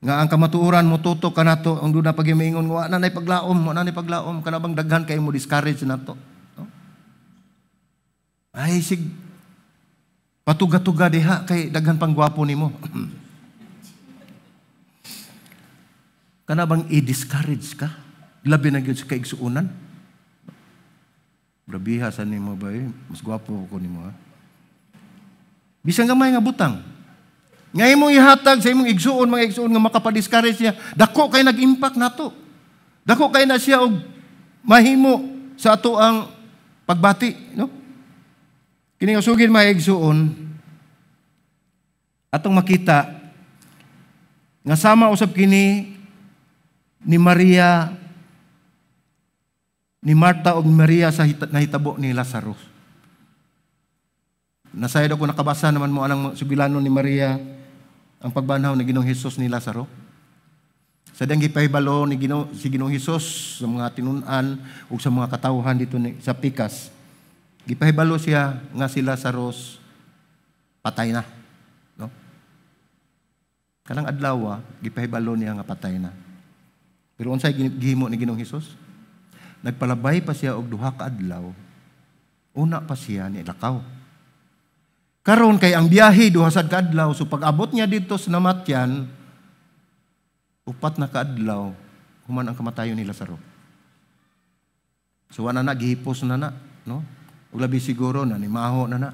Nga ang kamatuoran mo tutok kanato ang duna pag miingon wa na nay paglaom, wa na nay paglaom, kana bang daghan kay mo discourage nato, no? Ay sig patuga-tuga diha kay daghan pang gwapo nimo. Kana bang i-discourage ka? Labi na gyud sa kaigsuonan. Grabiha sa nimo ba eh? Mas gwapo ko nimo ha. Bisan gamay nga butang. Nga imong ihatag sa imong igsuon, mga igsuon nga makapa-discourage niya, dako kay nag-impact nato. Dako kay na siya og mahimo sa ato ang pagbati, no? Kini nga sugid mga igsuon, atong makita nga sama usab kini ni Maria, ni Marta og Maria sa nahitabo ni Lazarus. Nasayod ako nakabasa naman mo anang sugilanon ni Maria ang pagbanhaw ni Ginoong Hesus ni Lazaro. Sa diyang gipahibalo ni si Ginoong Hesus sa mga tinun-an ug sa mga katawhan dito sa pikas. Gipahibalo siya nga si Lazarus patay na, no? Kanang adlaw gipahibalo niya nga patay na. Pero unsay gihimo ni Ginoong Hesus? Nagpalabay pa siya og duha ka adlaw. Una pa siya ni lakaw. Karon kay ang biyahe duha sad ka adlaw, so pag-abot niya didto sa namatyan, 4 na kaadlaw human ang kamatayon ni Lazaro. So wala na gihipos na na, no? Ug labi siguro na nimaho na na.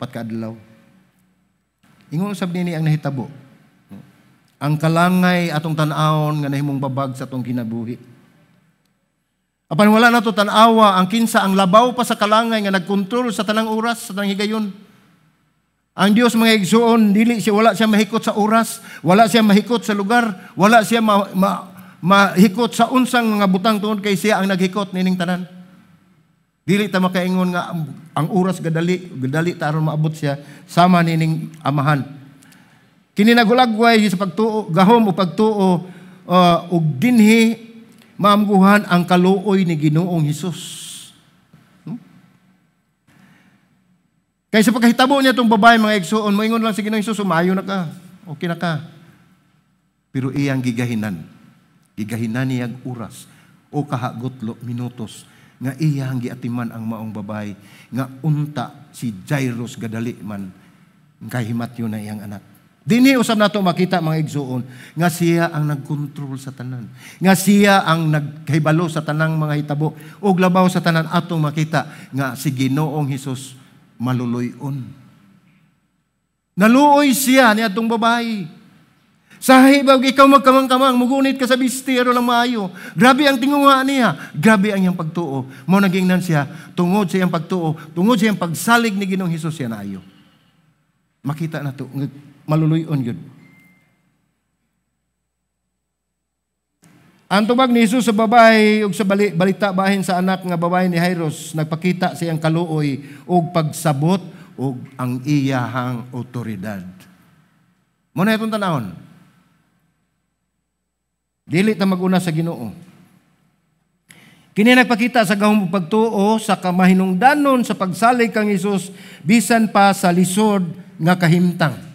4 ka adlaw. Ingon usab nini ang nahitabo. Ang kalangay atong tan-awon nga nahimong babag sa atong kinabuhi. Apan wala nato tan-awa ang kinsa ang labaw pa sa kalangay nga nagkontrol sa tanang oras, sa tanang higayon. Ang Dios, mga igsuon, dili siya, wala siya mahikot sa oras, wala siya mahikot sa lugar, wala siya mahikot sa unsang mga butang tungod kay siya ang naghikot nining tanan. Dili ta makaingon nga ang oras gadali, gadali ta aron maabot siya sama nining amahan. Kini nagulagway sa pagtuo, gahom o pagtuo ug dinhi maamguhan ang kaluoy ni Ginoong Hesus. Kaysa pagkahitabo niya itong babae, mga igsuon, moingon lang si Ginoong Hesus, "Umayo na ka, okay na ka." Pero iyang gigahinan, gigahinan niyang oras o kahagutlo minutos nga iyang giatiman ang maong babae nga unta si Jairus gadali man kay himatyo na iyang anak. Dinhi usab nato makita, mga igsuon, nga siya ang nagkontrol sa tanan. Nga siya ang nagkahibalo sa tanang mga hitabo. Ug labaw sa tanan atong makita nga si Ginoong Hesus maluluy-on. Naluoy siya ni atong babae. Sa hibag ikaw magkamang-kamang, mugunit ka sa bisti, aron lang maayo. Grabe ang tingunga niya, grabe ang iyang pagtuo. Mao nagingnan siya, tungod sa iyang pagtuo, tungod sa iyang pagsalig ni Ginoong Hesus siya naayo. Makita na to, maluluyon yun. Ang tubag ni Jesus sa babae ug sa balita bahin sa anak nga babae ni Jairus, nagpakita sa iyang kaluoy ug pagsabot ug ang iyahang otoridad. Mo na itong tanahon. Dili ta maguna sa Ginoo. Kini nagpakita sa gahom pagtuo sa kamahinungdanon sa pagsalig kang Hesus bisan pa sa lisod nga kahimtang.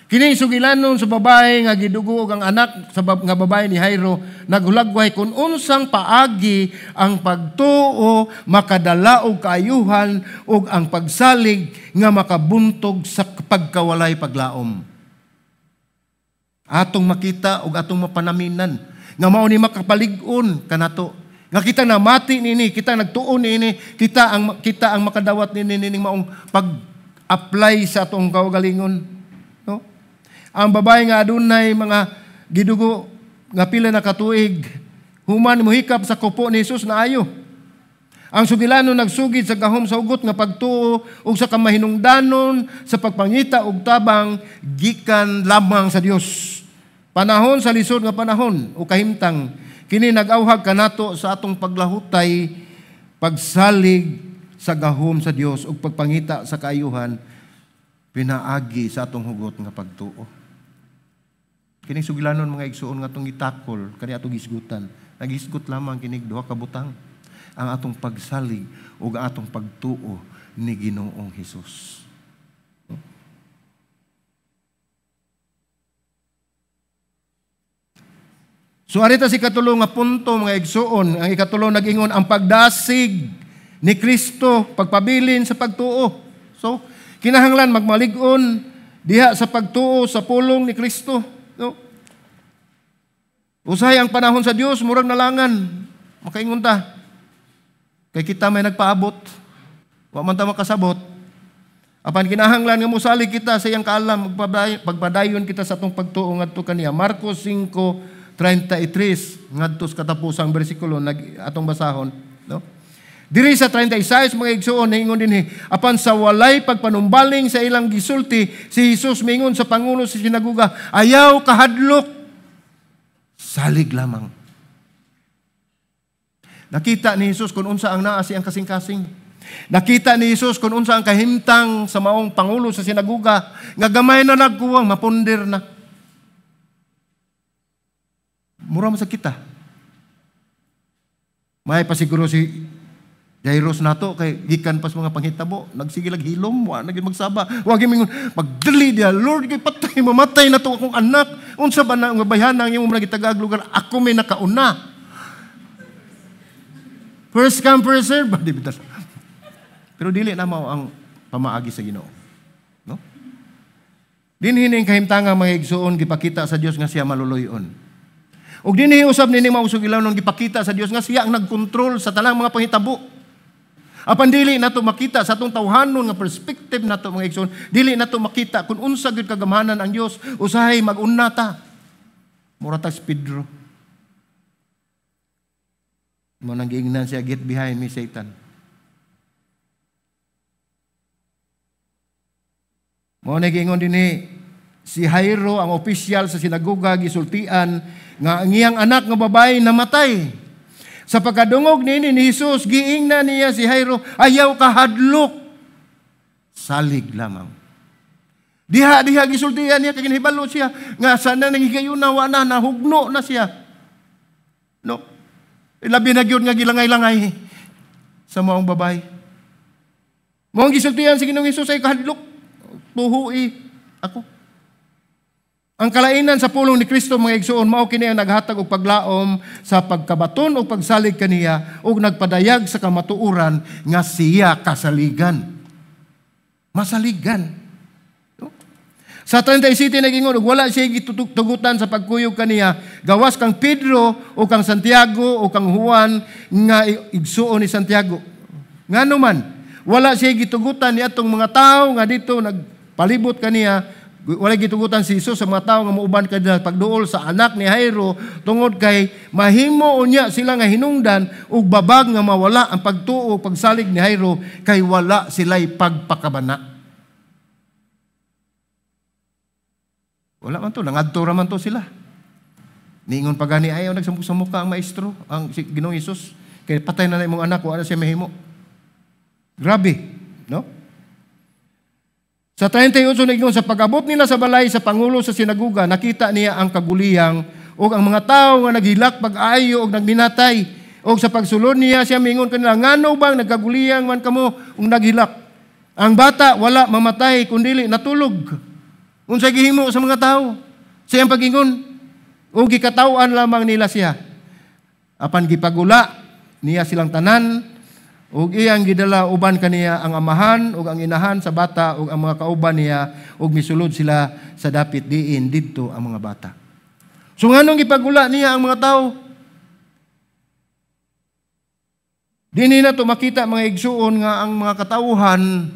Kini sugilanon sa babae nga gidugo og ang anak sa nga babae ni Jairo, naghulagway kung unsang paagi ang pagtuo makadala og kaayuhan ug ang pagsalig nga makabuntog sa pagkawalay paglaom. Atong makita ug atong mapanaminan nga mao ni makapalig-on kanato. Nga kita namati nini, kita nagtuon nini, kita ang makadawat nini nining maong pag-apply sa atong kaugalingon. Ang babae nga adunay mga gidugo nga pila na katuig, human mohikap sa kupo ni Jesus na ayo. Ang sugilano nagsugid sa gahom sa ugot nga pagtuo ug sa kamahinungdanon sa pagpangita og tabang gikan lamang sa Dios. Panahon sa lisod nga panahon o kahimtang, kini nag-awhag kanato sa atong paglahutay, pagsalig sa gahom sa Dios ug pagpangita sa kaayuhan pinaagi sa atong hugot nga pagtuo. Kining sugilanon, mga igsuon, nga atong gitakol kani atong gisgutan, nagisgot lamang kinig duha ka butang, ang atong pagsalig ug ang atong pagtuo ni Ginoong Hesus. So arita si katulo nga punto, mga igsuon. Ang ikatulo nag-ingon ang pagdasig ni Kristo, pagpabilin sa pagtuo. So kinahanglan magmalig-on diha sa pagtuo sa pulong ni Kristo. No? Usahay ang panahon sa Dios murag nalangan. Makaingon ta. Kay kita may nagpaabot. Wa man ta makasabot. Apan kinahanglan nga mosalig kita sa iyang kaalam, pagpadayon kita sa atong pagtuo ngadto kaniya. Marcos 5:33 ngadto sa katapusang bersikulo atong basahon, no? Diri sa 36, mga igsuon, naingon dinhi, apan sa walay pagpanumbaling sa ilang gisulti, si Jesus mingon sa pangulo sa sinaguga, "Ayaw kahadlok, salig lamang." Nakita ni Jesus kung unsa ang naa siyang kasing-kasing. Nakita ni Jesus kung unsa ang kahimtang sa maong pangulo sa sinaguga, nga gamay na nagkuwang, mapunder na. Mura man sa kita. May pasiguro si Jairus nato kay gikan pas mga panghitabo, nagsige lag hilom, wa na gyud magsaba. Wa gyud mingon, magdali diha, "Lord, kay patay, mamatay na to akong anak. Unsa ba na nga bayhana ang imong gitagaag lugar? Ako may nakauna." First come first serve, di ba? Pero dili na mao ang pamaagi sa Ginoo. No? Dinhi ning kahimtanga, mga igsuon, gipakita sa Dios nga siya maluluy-on. Ug dinhi usab nini mao sugilanon gipakita sa Dios nga siya ang nagkontrol sa tanang mga panghitabo. Apan dili nato makita sa atong tawhanon nga perspective nato, mga igsoon, dili nato makita kung unsa gyud kagamhanan ang Dios. Usahay mag-una ta. Mura tag si Pedro. Mo nang giingnan siya, "Get behind me, Satan." Mo na giingon dinhi si Jairo, ang opisyal sa sinagoga, gisultian nga ang iyang anak nga babae namatay. Sa pagkadungog niini ni Jesus, giingnan niya si Jairo, "Ayaw kahadlok, salig lamang." Diha diha gisultian niya kay ginhibalo siya nga sa nang higayuna wa na, nahugno na siya. No. Labi na gyud nga gilangay-langay sa maong babae. Maong gisultian si Ginoong Hesus, "Ay kahadlok, tuhui ako." Ang kalainan sa pulong ni Kristo, mga igsuon, mao kini ang naghatag og paglaom sa pagkabaton o pagsalig kaniya ug nagpadayag sa kamatuoran nga siya kasaligan. Masaligan. No? Sa 37 nagingon, ug wala siya gitugutan sa pagkuyog kaniya gawas kang Pedro o kang Santiago o kang Juan nga igsuon ni Santiago. Ngano man wala siya gitugutan ni atong mga tawo nga dito nagpalibot kaniya, wala gitugutan si Jesus sa mga tawo nga muuban kanila pagduol sa anak ni Jairo tungod kay mahimo unya sila nga hinungdan ug babag nga mawala ang pagtuo pagsalig ni Jairo kay wala sila'y pagpakabana. Wala man to, nangadto ra man to sila. Niingon pa gani, ayaw nagsamok-samuka ang maestro, ang si Ginoong Hesus, kay patay na na imong anak, wala siya mahimo. Grabe, no? Sa 38 nagingon, sa pag-abot nila sa balay sa pangulo sa sinaguga, nakita niya ang kaguliyang ug ang mga tawo nga naghilak pag-ayo ug nagminatay. Og sa pagsulod niya siya mingon kanila, "Ngano bang nagkaguliyang man kamo ug naghilak? Ang bata wala mamatay kundili natulog." Unsay gihimo sa mga tawo? Sa iyang pag-ingon, ug gikataw-an lamang nila siya. Apan gipagula niya silang tanan ug iyang gidala uban kaniya ang amahan ug ang inahan sa bata ug ang mga kauban niya ug misulod sila sa dapit diin didto ang mga bata. So nganong gipagula niya ang mga tawo? Dinhi na to makita, mga igsuon, nga ang mga katawhan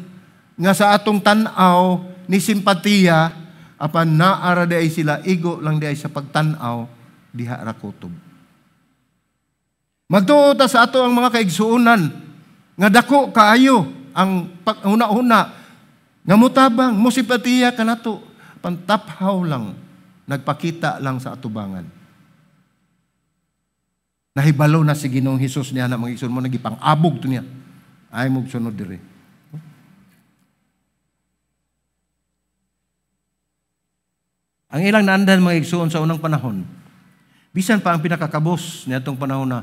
nga sa atong tan-aw ni simpatiya, apan naara di ay sila, igo lang di ay sa pagtan-aw diha ra kutob. Magtuo ta sa ato ang mga kaigsuonan nga dako kaayo ang una-una nga mutabang, musimpatiya kanato, pantaphaw lang, nagpakita lang sa atubangan. Nahibalo na si Ginoong Hesus niya na mga igsoon mo nagipang-abog to niya. Ay mo sunod diri. Ang ilang naandan, mga igsoon, sa unang panahon, bisan pa ang pinakakabos niadtong panahon na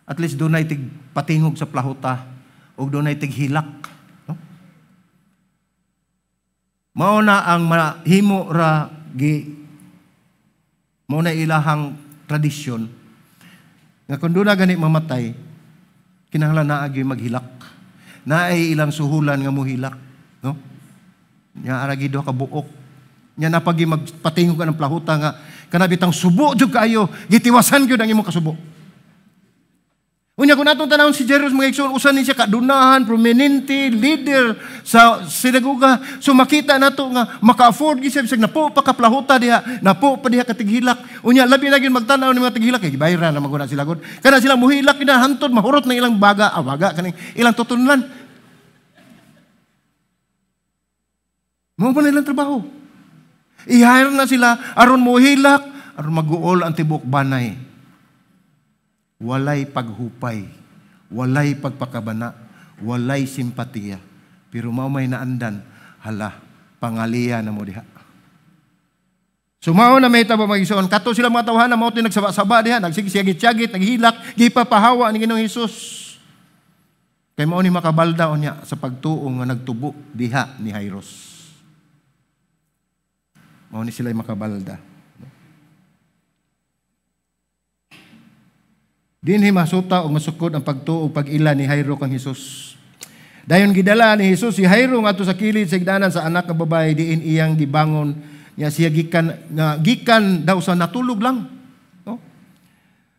at least dunay tig patingog sa plahuta ug dunay tig hilak, no? Mao na ang mahimo ra gi mao na ilahang tradisyon nga kung doon na gani mamatay, kinahanglan naa gyud maghilak. Naay ilang suhulan nga muhilak, no? Nya ara gyud ka buok. Nya napagi magpatingog ka ng plahuta nga kana bitang subo jud kaayo, gitiwasan gyud ang imong kasubo. Unya kung natong tanawon si Jairus, mga igsoon, usa ni siya kadunahan, prominente leader sa sinagoga. So makita nato nga maka-afford gyud siya bisag napo pa ka plahuta diha, napo pa diha ka tighilak. Unya labi na gyud magtan-aw ni mga tighilak kay gibayran na maguna sila gud. Kana sila muhilak kina hantod mahurot ng ilang baga, baga kaning ilang tutunlan. Mao pa nilang trabaho. I-hire na sila aron muhilak, aron maguol ang tibok banay. Walay paghupay, walay pagpakabana, walay simpatiya. Pero mao may naandan, hala, pangaliya na mo diha. So mao na may tabo mga igsoon, kato sila mga tawhana, mao nagsaba-saba diha, nagsigyagit-syagit, naghilak, gipapahawa ni Ginoong Hesus. Kay mao ni makabalda unya sa pagtuo nga nagtubo diha ni Jairus. Mao ni sila makabalda. Dinhi masuta o masukod ang pagtuo o pag-ila ni Jairo kang Hesus. Dayon gidala ni Hesus si Jairo ngadto sa kilid sa higdanan sa anak nga babae diin iyang gibangon niya siya gikan nga gikan daw sa natulog lang. No?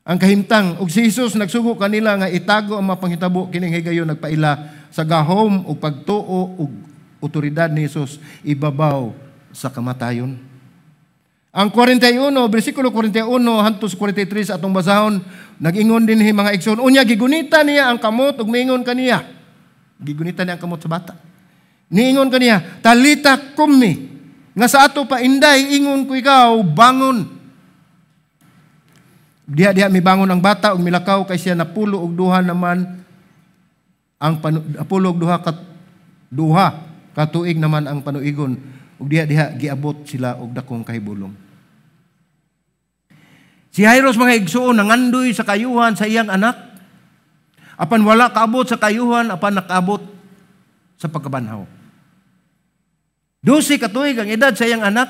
Ang kahimtang og si Jesus nagsugo kanila nga itago ang mapanghitabo kining higayon nagpaila sa gahom ug pagtuo ug otoridad ni Jesus ibabaw sa kamatayon. Ang 41, bersikulo 41 hantos 43 atong basahon, nag-ingon dinhi mga igsoon, unya gigunita niya ang kamot ug miingon kaniya. Gigunita niya ang kamot sa bata. Niingon kaniya, talita kumi, nga sa ato pa inday ingon ko ikaw bangon. Diha mibangon ang bata ug milakaw kay siya napulo og duha naman ang napulo og duha ka tuig naman ang panuigon ug diha giabot sila og dakong kahibulong. Si Jairus mga igsuon nangandoy sa kayuhan sa iyang anak. Apan wala kaabot sa kayuhan, apan nakaabot sa pagkabanhaw. 12 ka tuig ang edad sa iyang anak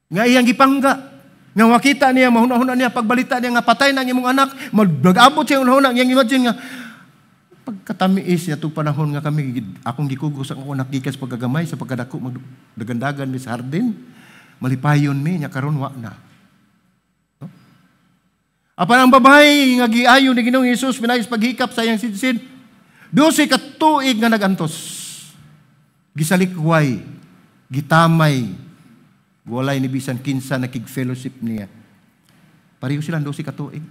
nga iyang gipangga. Nga makita niya, mahuna-huna niya, pagbalita niya nga patay na ang imong anak, mag-abot siya hunahuna, iyang imagine nga, pagkatamiis niya itong panahon nga kami, akong gikugos ang akong anak gikas pagkagamay, sa pagkadako, magdagandagan mi sa hardin, malipayon mi, niya karon wa na. No? Apan ang babae nga giayo ni Ginoong Hesus, pinayos paghikap sa iyang sidsid, 12 ka tuig nga nagantos, gisalikway, gitamay, walay ni bisan kinsa nakig-fellowship niya. Pareho silang 12 ka tuig.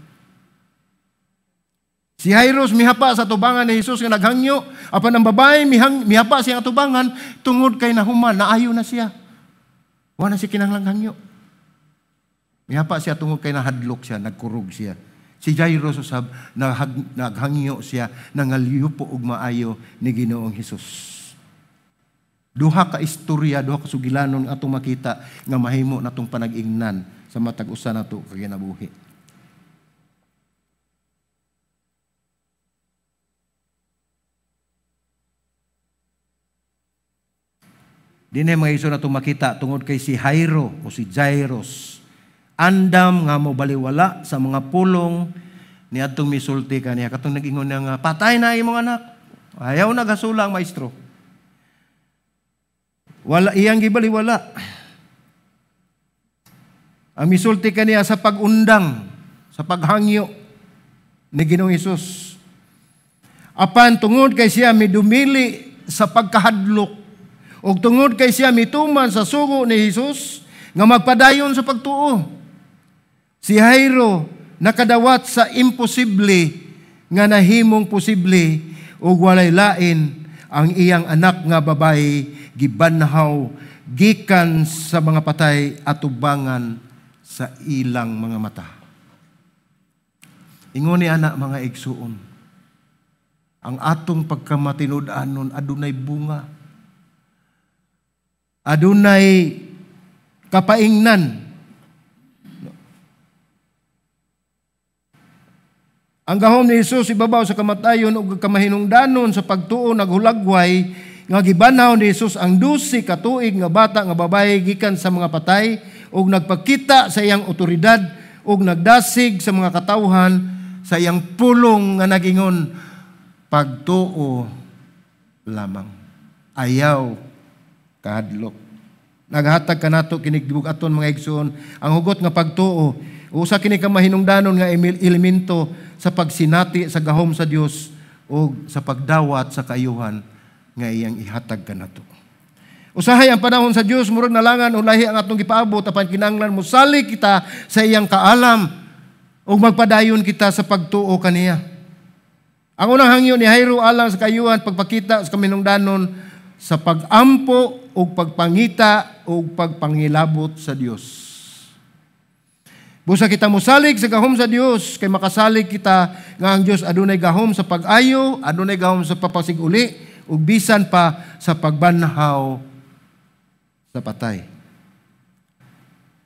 Si Jairus mihapa sa tubangan ni Jesus nga naghangyo, apan ang babae mihapa siya nga tubangan tungod kay nahuman, naayo na siya. Wa na siya kinahanglang hangyo. Mihapa siya tungod kay nahadlok siya, nagkurog siya. Si Jairus usab naghangyo siya, nangalyupo og maayo ni Ginoong Hesus. Duha ka istorya, duha ka sugilanon atong makita nga mahimo natong panag-ingnan sa matag usa nato kaginabuhi. Dinhi mga igsoon natong makita tungod kay si Jairo o si Jairus andam nga mobaliwala sa mga pulong niadtong misulti kaniya katong nag-ingon niya nga patay na imong anak. Ayaw na gasula ang maestro. Wala iyang gibaliwala. Ang misulti kaniya sa pag-undang, sa paghangyo ni Ginoong Hesus. Apan tungod kay siya midumili sa pagkahadlok ug tungod kay siya mituman sa sugo ni Hesus nga magpadayon sa pagtuo. Si Jairo nakadawat sa imposible nga nahimong posible ug walay lain ang iyang anak nga babae gibanhaw gikan sa mga patay atubangan sa ilang mga mata. Ingon ni anak mga igsuon, ang atong pagkamatinud-anon adunay bunga, adunay kapaingnan. Ang gahom ni Jesus ibabaw sa kamatayon ug kamahinungdanon sa pagtuo naghulagway nga gibanhaw ni Jesus ang 12 ka tuig nga bata nga babae gikan sa mga patay ug nagpakita sa iyang otoridad ug nagdasig sa mga katawhan sa iyang pulong nga nagingon pagtuo lamang, ayaw kahadlok. Naghatag kanato kini gibug-aton mga igsoon ang hugot nga pagtuo. Usa kini ka mahinungdanon nga elemento sa pagsinati sa gahom sa Dios o sa pagdawat sa kaayuhan nga iyang ihatag kanato. Usahay ang panahon sa Dios murag nalangan o lahi ang atong gipaabot apan kinahanglan mosalig kita sa iyang kaalam ug magpadayon kita sa pagtuo kaniya. Ang unang hangyo ni Jairo alang sa kaayuhan pagpakita sa kaminungdanon sa pagampo ug pagpangita ug pagpangilabot sa Dios. Busa kita mosalig sa gahom sa Dios kay makasalig kita nga ang Dios adunay gahom sa pag-ayo, adunay gahom sa papasiguli ug bisan pa sa pagbanhaw sa patay.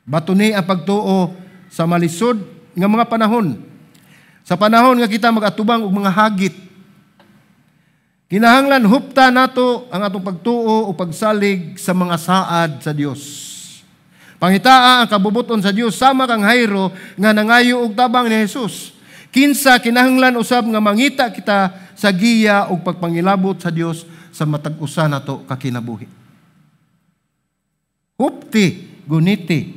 Batuni ang pagtuo sa malisod nga mga panahon. Sa panahon nga kita mag-atubang og mga hagit, kinahanglan hupta nato ang atong pagtuo o pagsalig sa mga saad sa Dios. Pangitaa ang kabubuton sa Dios sama kang Jairo nga nangayo og tabang ni Jesus. Kinsa kinahanglan usab nga mangita kita sa giya ug pagpangilabot sa Dios sa matag usa nato ka kinabuhi. Hupti, guniti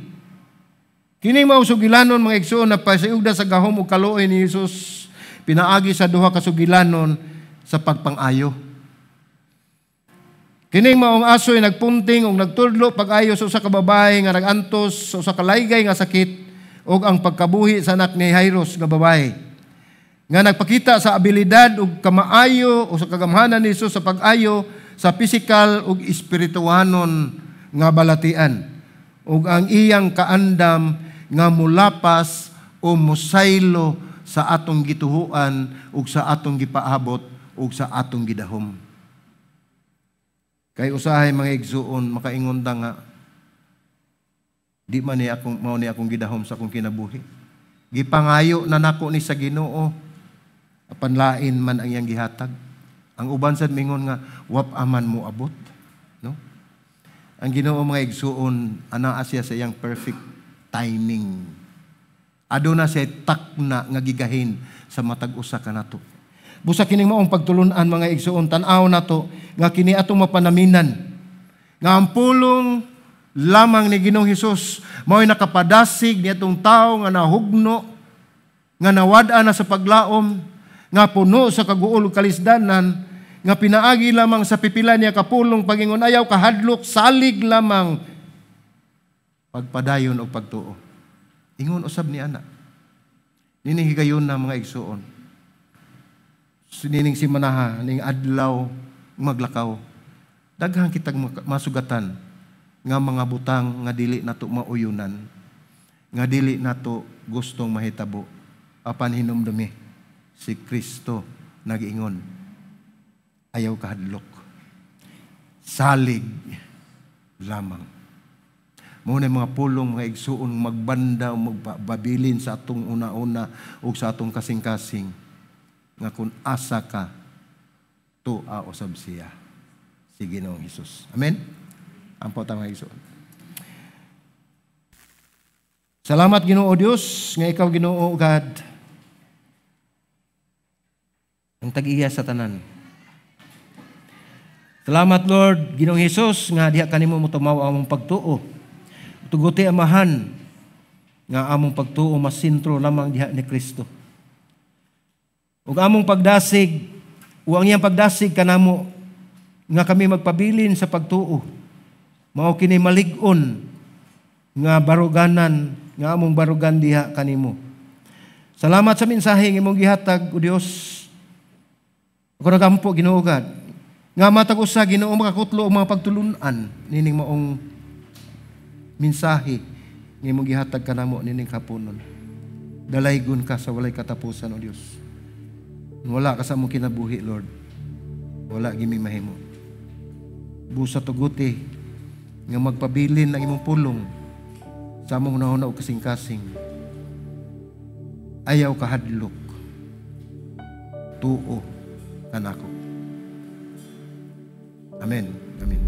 Kining mao sugilanon, mga igsoon, na pasiugda sa gahom ug kaluoy ni Jesus pinaagi sa duha ka sugilanon sa pagpang-ayo. Kining maong asoy nagpunting ug nagtudlo pag-ayo sa usa ka babae nga nag-antos sa usa ka laygay nga sakit ug ang pagkabuhi sa anak ni Jairus nga babae nga nagpakita sa abilidad ug kamaayo o sa kagamhanan ni Jesus sa pag-ayo sa pisikal ug espirituhanon nga balatian ug ang iyang kaandam nga mulapas o musaylo sa atong gituhuan ug sa atong gipaabot ug sa atong gidahom. Kay usahay, mga igsuon, makaingon ta nga di man ni akong mao ni akong gidahom sa akong kinabuhi. Gipangayo na nako ni sa Ginoo, apan lain man ang iyang gihatag. Ang uban sad mingon nga wa pa man mo abot, no? Ang Ginoo, mga igsuon, anaa siya sa iyang perfect timing. Aduna siya takna nga gigahin sa matag usa kanato. Busa kining maong pagtulunan, mga igsuon, tan-aw nato nga kini atong mapanaminan. Nga ang pulong lamang ni Ginoong Hesus mao'y nakapadasig ni atong tao nga nahugno, nga nawad-an na sa paglaom, nga puno sa kaguol ug kalisdanan, nga pinaagi lamang sa pipila niya kapulong pagingon, "Ayaw kahadlok, salig lamang, pagpadayon og pagtuo." Ingon usab ni ana. Nining higayon na, mga igsuon. Nining simanaha, ning adlaw maglakaw. Daghan kitag masugatan nga mga butang nga dili nato mauyunan, nga dili nato gustong mahitabo. Apan hinumdumi, si Kristo nagiingon, "Ayaw kahadlok. Salig lamang." Mao na mga pulong, mga igsuon, magbanda o magbabilin sa atong una-una o sa atong kasing-kasing nga kung asa ka, tua usab siya, si Ginoong Hesus. Amen? Ampo ta, mga igsuon. Salamat, Ginoo Dios, nga ikaw, Ginoo God, ang tag-iya sa tanan. Salamat, Lord, Ginoong Hesus, nga diha kanimo motumaw ang among pagtuo. Tuguti, Amahan, nga among pagtuo masintro lamang diha ni Kristo. Ug among pagdasig o ang iyang pagdasig kanamo nga kami magpabilin sa pagtuo. Mao kini malig-on nga baruganan nga among barugan diha kanimo. Salamat sa mensahe nga imong gihatag, o Dios. Ako nagampo, Ginoo God, nga matag usa, Ginoo, makakutlo og mga pagtulunan nining maong mensahe nga imong gihatag kanamo nining kapunon. Dalaygon ka sa walay katapusan, O Dios. Wala ka sa among kinabuhi, Lord, wala gyud mi mahimo. Busa tuguti nga magpabilin ang imong pulong sa among hunahuna ug kasing-kasing. "Ayaw kahadlok. Tuo kanako." Amen. Amen.